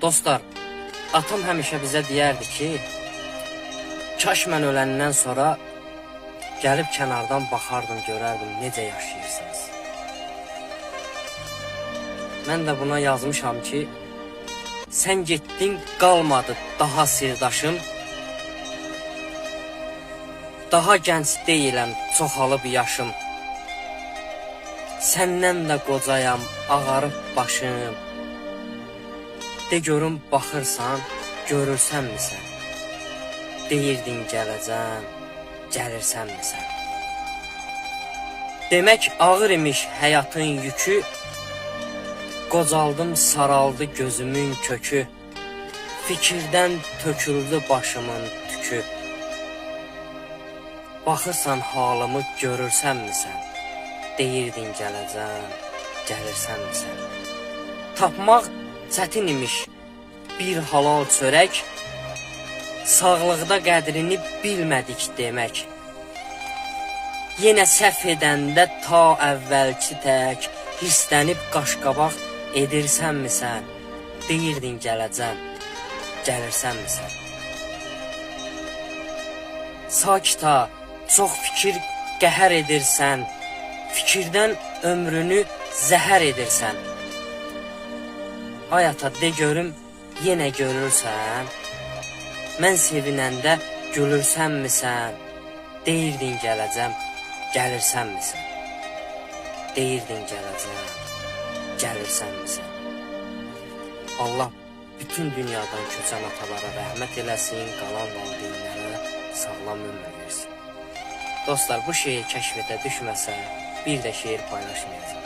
Dostlar, atam həmişə bizə deyərdi ki, kaş mən öləndən sonra gəlib kənardan baxardım, görərdim necə yaşayırsınız. Mən də buna yazmışam ki, sən getdin, qalmadı daha sirdaşım. Daha gənc deyiləm, çoxalıb yaşım. Səndən də qocayam, ağarıb başım. De görüm baxırsan, görürsənmi sən? Deyirdin gələcəm, gəlirsənmi sən? Demək ağır imiş həyatın yükü. Qocaldım, saraldı gözümün kökü. Fikirdən töküldü başımın tükü. Baxırsan halımı görürsənmi sən? Deyirdin gələcəm, gəlirsənmi sən? Tapmaq çətin imiş bir halal çörək. Sağlıqda qədrini bilmədik demək. Yenə səhv edəndə ta əvvəlki tək hirslənib qaşqabaq edirsənmi sən? Deyirdin gələcəm, gəlirsənmi sən? Sakit ha, çox fikir qəhər edirsən, fikirdən ömrünü zəhər edirsən. Ay ata, de görüm, yenə görürsən? Mən sevinəndə gülürsənmi sən? Deyirdin gələcəm, gəlirsənmi sən? Deyirdin gələcəm, gəlirsənmi sən? Allah bütün dünyadan köçən atalara rəhmət eləsin, qalan valideynlərə sağlam ömür versin. Dostlar, bu şeir kəşfiyyata düşməsə, bir də şeir paylaşmayacağam.